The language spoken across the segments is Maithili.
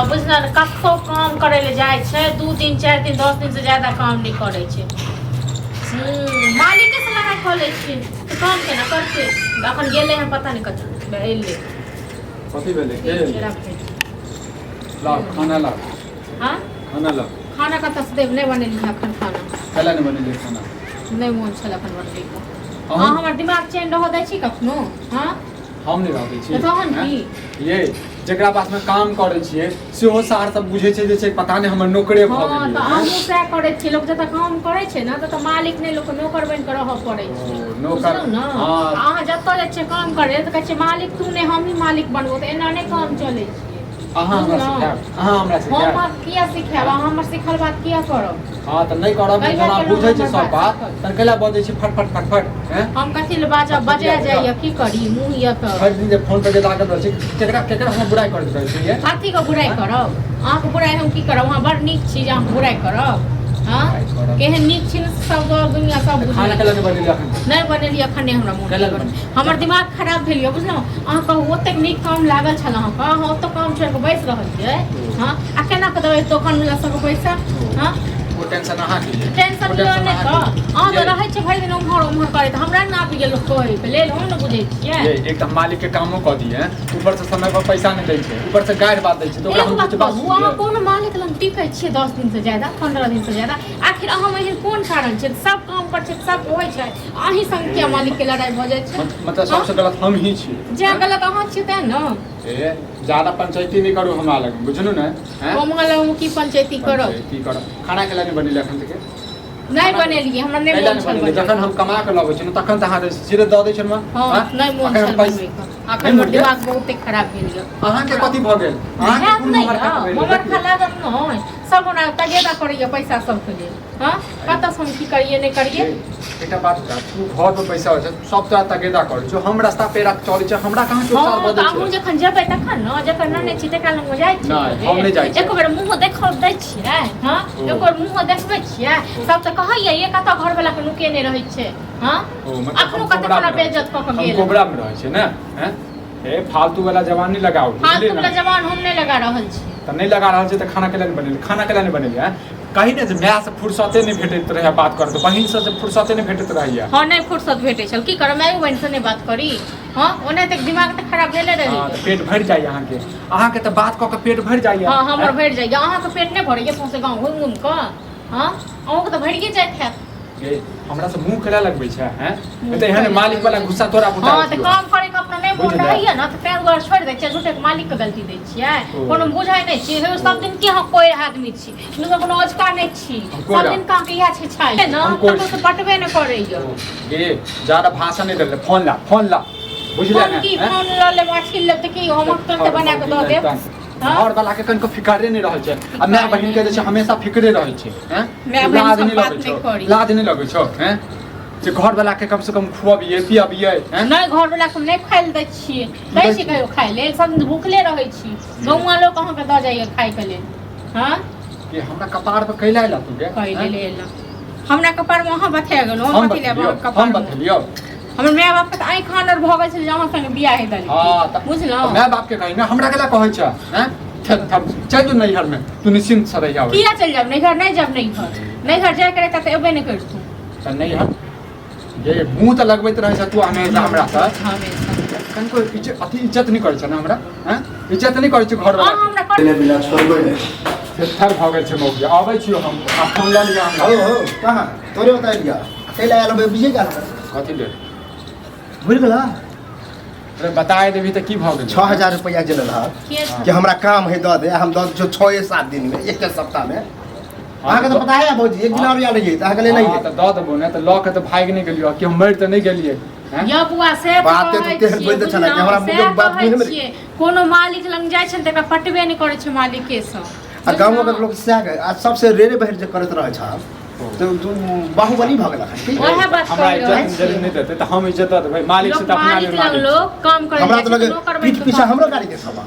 बुझल ने कतौ काम करै लए जाइ छै 2 दिन 4 दिन 10 दिन से ज्यादा काम नहि करै छै। मालिके से लड़ाइ कऽ लै छियै तऽ काम केना करतै? अखन गेलै हन पता नहि कतऽ एलै। कथी भेलै? के ठीक छै, राखै छी। लाओ खाना लाओ। हाँ? खाना लाओ। खाना कतऽ से देब? नहि बनेलियै अखन खाना। कैला नहि बनेलियै खाना? नहि मोन छल अखन बनबैके। अहाँ हमर दिमाग चैन रहऽ दै छी कखनो? हाँ? हम नहि रहऽ दै छी। तऽ तहन की? ये जकरा पासमे काम करै छियै सेहो सार सब बुझै छै जे छै पता नहि हमर नौकरे भऽ हँ गेलै। तऽ अहूँ सएह करै छियै। लोक जतऽ काम करै छै ने ततऽ मालिक नहि, लोक नौकर बनि कऽ रहऽ पड़ै छै। ओ, नौकर, बुझलहुँ ने? हँ। आ अहाँ जतऽ जाइ छियै काम करै तऽ कहै छियै मालिक तू नहि हमही मालिक बनबो, तऽ एना नहि काम चलै छै। अहाँ हमरा बुझलहुँ? सिखायब? अहाँ हमरा हम सिखायब? अहाँके किया सिखायब? अहाँ हमर सिखल बात किया करब? हँ तऽ नहि करब। कहिया जेना केलहुँ बुझै छै हमर सब बात बात सिखल? तहन कैला बजै छी फटफट फटफट? हैं? हम कथी लए बाजब? बजा जाइए, की करी, मुँह यऽ तऽ भरि दिन जे फोन पर जे लागल रहै छै, केकरा केकरा हम बुराइ करैत रहै छी ये? कथीके बुराइ करब? अहाँके बुराइ हम की करब? अहाँ बड़ नीक छी जे अहाँके बुराइ करब? हँ, बुराइ करब। केहन नीक छी ने, सब दर दुनिया सब तऽ खाना बुझैए। कैला नहि बनेलियै अखन तक? नहि बनेलियै अखन, नहि हमरा मोन कैला नहि नहि करब। बनेलियै? हमर दिमाग खराब भेल यऽ, बुझलहुँ? अहाँ कहू, ओतेक नीक काम लागल छल अहाँके, अहाँ ओतऽ काम छोड़ि कऽ बैस रहल छियै? हँ, आ केना कऽ देबै दोकान वला सबके पैसा? हँ, ओ टेंशन अहाँके ये। टेंशन ओ लिअ टेंशन नहि अहाँके तऽ ये। अहाँ तऽ ये, रहै छियै भरि दिन उम्हर उम्हर करैत, हमरा ने आबि गेल कहैके लेल, हम ने बुझै छियै। ये एक तऽ मालिक के कामो कऽ दिए, ऊपर से समय पर पैसा नहि दै छै, ऊपर से गारि बात दै छै, तऽ ओकरा एक हम बात किछु बात कहू, अहाँ सुनियै? कोनो मालिक लग टिकै छियै 10 दिन से ज्यादा, 15 दिन से ज्यादा? आखिर अहाँ एहन कोन कारण छै? सब काम पर छै, सब होइ छै, अहीं संग किया मालिक के लड़ाई भऽ जाइ छै? मतलब सबसे गलत हम ही छी? जे गलत अहाँ छियै तें ने। ए, ज्यादा पंचायती नहि करू हमरा लग, बुझलू ने? हैं? हम अहाँ लग की पंचायती करब? पंचायती करब। खाना के नहि बनेले अखन तक? नहि बनेलियै, हमरा नहि कैला मोन नहि छल बनेलियै? बनबैके। जखन हम कमा के लबै छी ने तखन तऽ अहाँ सीधे दऽ दै छियै ने। हँ, नहि मोन अखन छल हम पैसा बनबैके। नहि अखन हमर मोन गेल? दिमाग बहुते खराब भेल यऽ। अहाँके कथी भऽ गेल? अहाँके हैत कोन नहि ममरखा यऽ, भेल? ममरखा लागत नहि, सब ओना तगेदा करैया पैसा सबके लेल। हँ, कतऽसँ हम की करियै नहि करियै। एकटा बात बता, तू घर पर पैसा होइ छै सब तोरा तगेदा करै छौ, हम रास्ता पेरा चलै छै, हमरा कहाँ केओ चाल हँ तऽ बजै अहूँ छै? जखन जेबै तखन ने, जकर नने छी तकरा लग जाइ छी? नहि, हम नहि जाइ छी। एको बेर मुँह देखब दै छियै? हँ, ओ। एको बेर मुँह देखबै छियै? सब तऽ कहैया ये कतऽ घरवला के नुकेने रहै छै। हँ, ओ, मतलब अखनो हम कते कोबरा हमरा मे रहै बेइज्जत कऽ कऽ हम गेल। कोबरा मे रहै छै ने? हैं? ए, फालतू वाला जवान नहि लगाउ, बुझलियै फालतू ने? वाला जवान हम नहि लगा रहल छी। तऽ नहि लगा रहल छै तऽ खाना केला नहि बनेलियै? खाना केला नहि बनेलियै? आँय? कही ने जे मायसँ फुर्सते नहि भेटैत रहै बात करऽ, बहिनसँ से फुर्सते नहि भेटैत रहैया। हँ, नहि फुर्सत भेटै छल, की करब? मायो बहिनसँ नहि बात करी? हँ, ओना तऽ दिमाग तऽ खराब भेले रहै। हँ तऽ पेट भरि जाइए अहाँके, अहाँके तऽ बात कऽ कऽ पेट भरि जाइए। हँ, हमर भरि जाइए, अहाँके पेट नहि भरैए सौंसे गाँव घुमि घुमि कऽ? हँ, अहूँके तऽ भरिए जाइत हैत। गे, हमरा से मुंह केला लगबै छै? हैं? मुँह तऽ एहन केला मालिक वाला लगबै। गुस्सा तोरा हँ उतार तऽ काम करे के अपना नहि मोन बुझलियै? रहैया ने तऽ ताहि दुआरे छोड़ि दै छियै, झूठे के मालिक के गलती दै छियै। ओ। कोनो बुझै नहि छियै हे, सब दिन की अहाँ कोइ आदमी छी, मतलब कोनो अजका नहि छी? हम कोइ सब दिन कहाँ के इएह छै छै ने। हम कोइ कतौ से छी। पटबे नहि करैया। गे, ज्यादा भाषण नहि देले, फोन ला, फोन ला, बुझले फोन ने? की? हैं? फोन लऽ लेब आ छीन लेब तऽ की हम तुरंत बना कऽ दऽ देब? हँ? घर वाला के कनिको फिकरे नहि रहै छै आ माय बहिन के जे छै हमेशा फिकरे रहै छै। हैं? माय बहिन लाज सब नहि बात लगै नहि छौ? करी। लाज नहि लगै छौ? हैं, जे घर वाला के कम से कम खुअबियै पियबियै? हैं? नहि, घर वाला के हम नहि खाइ लए दै छियै। दै दै छी कहियो खाइ लेल? सब दिन भूखले रहै छी, गौआँ लोक अहाँके दऽ जाइए खाइके लेल। हँ, कि हमरा कपार पर कैला एला तू गे? कहै हैं? लेल एला हमरा कपारमे, अहाँ बतिया गेलहुँ। हम हम कथी लेब बतेलियौ? अहाँके हम कपारमे? बतेलियौ? हमर माय बाप के तऽ आँखि आनर भऽ गेल छलै जे अहाँ संगे बियाह हे देलकै। हँ तऽ बुझलहुँ? माय बाप के कही ने, हमरा केला कहै छ? हैं, चल चल जो नैहर में, तू निश्चिंत से रहिया। किया चलि जायब नैहर? नहि जायब नैहर। नैहर जायके रहिता तऽ एबे नहि करितहुँ। तऽ नैहर जे मुँह तऽ लगबैत रहै छ तू हमेशा हमरा से। हमेशा। कनिको इज्जत, अथी इज्जत नहि करै छ ने हमरा? हैं, इज्जत नहि करै छ घर अहाँ हमरा कर बिना बिना छोड़बै नहि। थेथर भऽ गेल छै मौगी। अबै छियौ हम, आ फोन लऽ लिअ हमरा। हो हो, कहाँ तोरे बता लिया, कैला आयल होबै बुझे गेल। कथी लेल? भूलि गेला? अरे बताए देबही तऽ की भऽ गेल? 6000 रुपैआ जे लेलहक के कि हमरा काम है दऽ दे, हम दऽ दै छियौ 6 7 दिनमे, एक सप्ताहमे। अहाँके तऽ पता है भौजी, एक दिन आओर आयल रहियै तऽ अहाँके लेने हँ तऽ दऽ देबो ने, तऽ लऽ कऽ तऽ भागि नहि गेलियौ कि हम मरि तऽ नहि गेलियै? हैं? यौ बुआ, से तऽ बाते तऽ कहै तेहन छियै, बोलि दै छलै कि हमरा बुझलहुँ, मुँहके सएह बात कहै मुँहेमे छियै। कोनो मालिक लग जाइ छै ने तऽ एकरा पटबे नहि करै छै मालिके सँ। आ गाँवो के लोक सएह आ सबसे रेरे बहिर जे करैत रहै छल तऽ बाहुबली भऽ गेल अखन की? ओएह बात हमरा कहि रहल इज्जत छियै। नहि देतै तऽ हम इज्जत दऽ देबै मालिक से लोक तऽ अपना मालिक लेल लग मालिक। लोक काम करै हमरा जाइ तऽ छै लगे तऽ नौकर बनि पीठ कऽ पीछा काम हमरो गाड़ी के सवा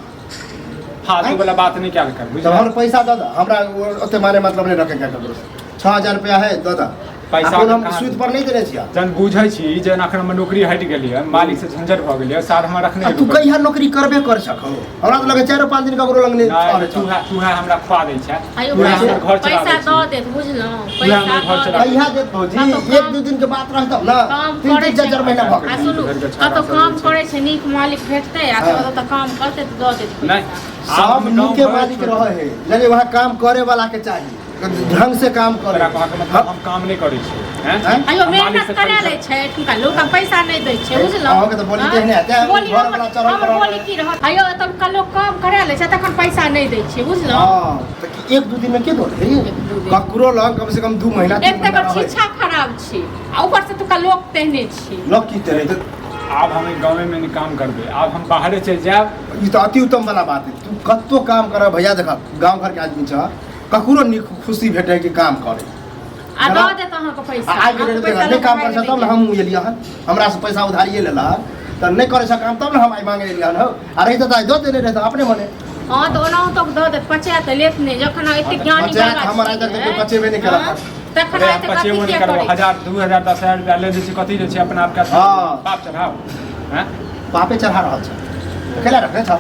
फालतू वाला बात नहि कयल कर, तब बुझलियै? हमर पैसा दऽ दऽ हमरा, ओते माने मतलब नहि रखे के ककरो। 6000 रुपया है, दऽ दऽ। पैसा अपन हम कहाँ सूद पर नहि देने छियै। जहन बुझै छी जे एखन हमर नौकरी हटि गेलियै, मालिक से झंझट भऽ गेलियै, सार हमरा रखने आ तू कहिया नौकरी करबे कर सकहो? हमरा तऽ लगै 4-5 दिन ककरो लग नहि नहि, चलै तू छौ। है, तू है हमरा खुआ दै छै, आइयो तू है पैसा हमर घर चला पैसा दै दऽ छी। देत, बुझलहुँ? हमर पैसा घर दऽ चला देत। कहिया देत भौजी? कतौ एक काम- दू दिन के बात रहत ना, काम तीन करै तीन चार छै। चार महीना भऽ आ गेल। सुनू, घर के छौड़ा कतौ सब काम जे छै। करै छै, नीक मालिक भेटतै आ हाँ। कतौ काम करतै तऽ दऽ देत नहि, पैसा। आब सब हम गाँव नीके घर मालिक छोड़ि रहे है, यानी वहाँ काम करे वाला के चाहिए, ढंग से काम करे। तोरा कहऽ के मतलब हम काम नहि करै छी, हैं? हैं? अयो हम मालिक मेहनत से करा पैसा- लै छै एठुनका लोक, आ पैसा नहि दै छै, बुझलहुँ? अहाँके तऽ बोली तेहने हेतै, हम बोली घर हमर वाला चढ़ल हमर बढ़ल बोली की रहत? अयो एतुका लोक काम करा लै छै तखन पैसा नहि दै छै, बुझलहुँ? हाँ, तऽ की एक दू दिन में के दो एक दू दिन। ककरो लग कम से कम 2 महीना एक तीन तऽ महीना एकर रहै। शिक्षा खराब छै आ ऊपर से एतुका लोक तेहने छै। लोक की तेहने? तऽ आब हम एहि गाँवे मे नहि काम करबै, आब हम बाहरे चलि जायब। ई तऽ अति उत्तम वाला बात है। तू कतो काम कर भैया, देख गाँव घर के आदमी छ, ककरो नीक खुशी भेटे कि काम करे आ दऽ देत अहाँके पैसा। आ आइ के अहाँके डेट पैसा नहि लऽ काम कऽ कर तब ने भागि हम एलियै हन, हमरा से पैसा उधारिए लेला तऽ नहि करै छ काम तब ने हम आइ मांगे एलियै हन हौ। आ रहितै तऽ आइ दऽ देने रहितै अपने मने। हँ तऽ ओनाहु तऽ दऽ देत, पचा तऽ लेत नहि जखन अहाँ एतेक ज्ञानी पचायत बाबा हमर आइ तक तऽ कोइ छियै, पचेबे नहि केलक हँ, हन। तखन अरे आइ हम तक अथी पचेबो नहि किया करबो, करै छी? 1000 2000 10,000 रुपया ले दै छी, कथी दै छी अपना आपके? हाँ। पाप चढ़ाओ, हैं? पापे चढ़ा रहल छ, केला रखने छ,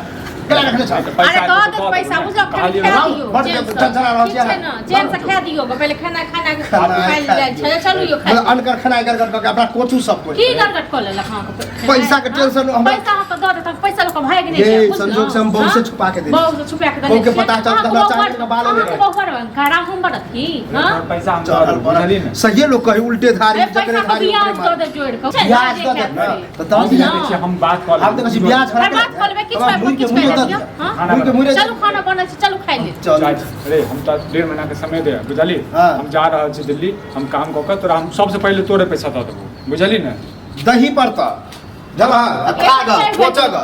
केला रखने छ। नहि तऽ पैसा अरे दऽ एतौ देत तऽ दऽ पैसा, देबो ने। बुझलौ? खाली कहलियौ खा ने। दियौ बड चैनसँ। चंचला रहल ठीक छियै छै ने, अहाँ। चैनसँ खा दियौ ग, पहिले खाना खाना के खाना खायल खा जाइ छै। दियौ। चलू यौ, खा मतलब अनकर खेनाइ गड़गड़ कऽ के अपना कोचू सब कोइ की गड़गड़ कऽ लेलक अहाँके खेनाइ? पैसा के टेंशन हमरा- पैसा अहाँके दऽ देत, अहाँके पैसा लऽ कऽ भागि नहि ये जायब, बुझलहुँ? संजोग से हम बहू से हँ? छुपा के देने बहू से छुपा के देने बहू के छियै। पता चलत अहाँके हमरा बहू चारि बड़- के बालो नहि अहाँके रहै। बहू बड़ अहंकार, हम बड़ अथी, अरे हँ? तोहर पैसा हम दऽ चढ़ल देबो, बुझलही ने? सहिए लोग कही उल्टे धारी ए, जकरे पैसा के धारी ब्याज ओकरे दऽ मारी। दे जोड़ि कऽ। ब्याज दऽ देत ने तऽ दऽ दिअ। देखै छियै, हम बात कऽ हम तऽ कहै छी लेबै। ब्याज अरे बात कऽ लेबै, किछु हमरा पाइ मुँह के किछु मुँह पाइ दऽ दिअ, दिअ। हँ? खाना मुँह के मुँह चलू खाना बनल छै, चलू खाइ लेब। चलू। जाइ छी। अरे हम तऽ 1.5 महीना के समय दे, बुझलही? हाँ। हम जा रहल छी दिल्ली, हम काम कऽ के तोरा हम सबसँ पहिले तोरे पैसा दऽ देबो, बुझलही ने? दही पर तऽ जब अहाँ खा गऽ, कोचऽ गऽ।